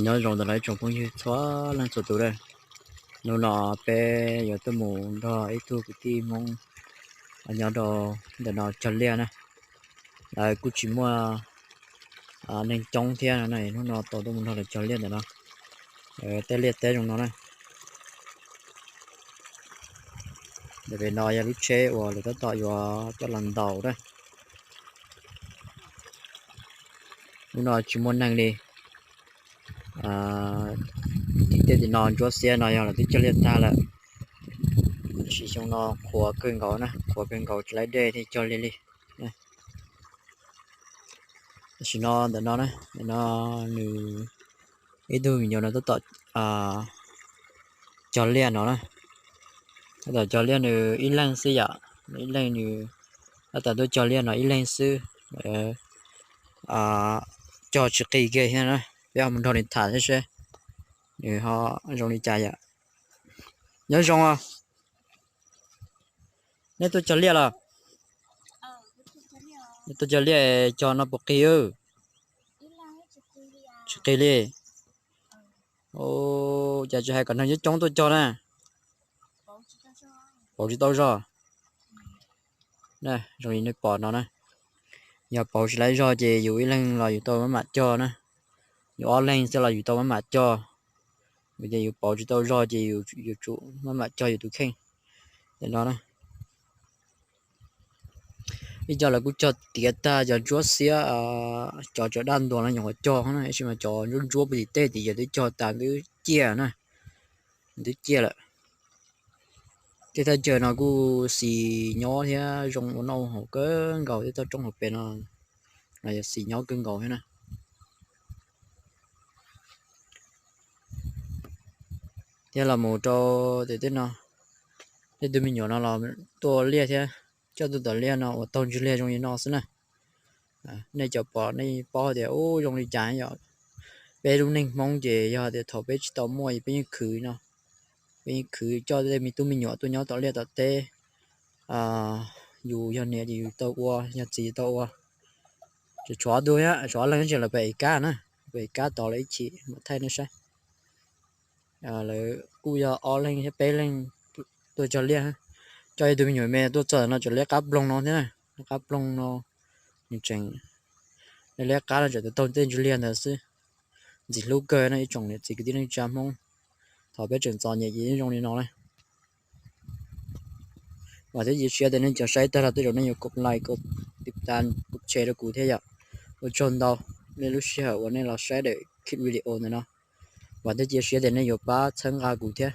Nyob zoo ntawm no ib tsoom phooj ywg txhua leej txhua tus na. Hnub no peb yuav tuaj mus nrog ib tug kwv tij Hmoob nyob rau ntawm no cog liaj na. Lawv kuj tsis muaj neeg coob thiab no, hnub no tau tuaj mus nrog lawv cog liaj ntawm no. Tej liaj teb zoo no na. Ntawm pem no yog lub tsheb uas lawv tab tom yuav coj los ntaus na. Hnub no tsis muaj neeg li. Tim tej tim no ntsuab xiab no yog lawv twb cog liaj tag lawm. Tab sis xyoo no qhuav kawg nkaus na, qhuav kawg nkaus tsis laib dej thiaj cog liaj li. Tam sim no ntawm no na, ntawm no nws ib tug me nyuam no tab tom cog liaj no na. Tab tom cog liaj nws ib leeg xwb yom, ib leeg nws tab tom tuaj cog liaj no ib leeg xwb. Cog tsis qis kiag thiab na, peb ho mus nrog nws tham thiab seb nws ho zoo li cas yom. Nyob zoo os. Nej tuaj cog liaj los? Nej tuaj cog liaj, cog no puas qis? Tsis qis li. Cas tsis hais kom neeg coob coob tuaj cog na? Pauv tsis tau zog. Zoo li nej pom no na, yog pauv tsis laib zog ces yus ib leeg los yus tau maj mam cog na, yus ob leeg xwb los yus tau maj mam cog. Ces yus pauv tsis tau zog ces yus yuav tsum maj mam cog yus tus kheej. Tam no na, ib co lawv kuj cog tiav tag, cov ntsuab xiab, cov tseem daj ntuas no nyuam qhuav cog na, tab sis mas cov ntsuab ntsuab puag tim tej tim yawg twb cog tas twb ciaj na, twb ciaj lawm. Tej thaj chaw no kuj xis nyob thiab zoo ua noj haus kawg nkaus, tej toj roob hauv pes no los yog xis nyob kawg nkaus thiab na. Thiab los mus rau tim tej no, tej tug me nyuam no los tuaj liaj thiab, coj tuaj tom liaj no uas taug ntswg liaj zoo li no xwb na. Nej cov pom nej paub tias ub zoo li cas yom. Peb lub neej Hmoob ces yog tias thaum peb tsis tau muaj peb yeej khwv no, peb yeej khwv coj tej me tub me nyuam tuaj nyob tom liaj tom teb. Yus yog niam ces yus tau ua, yog txiv tau ua. Tseem tshuav ob tug thiab, tshuav ob leeg ces lawv pem ev kab na, pem ev kab tos lawv ib chim mam thaij nej saib. Lawv kuj yog ob leeg thiab peb leeg tuaj cog liaj. Coj ib tug me nyuam me tuaj txog no tseem liab qab ploog no thiab, liab qab ploog no. Nws tseem liab qab no tseem taug tej ntswg liaj ntawd xwb. Ntxim hlub kawg no ib tsoom niam txiv kwv tij neej tsa Hmoob, thaum peb tseem txom nyem ces yeej zoo li no na. Vam thiab cia siab tias nej cov saib tag los tej zaum nej yuav kom like, kom tib tas, kom share rau kuv thiab yom. Ua tsaug ntau nej lub sij hawm uas nej los saib daim clip video ntawm no. Vam thiab cia siab tias nej yuav pab txhawb nqa kuv thiab.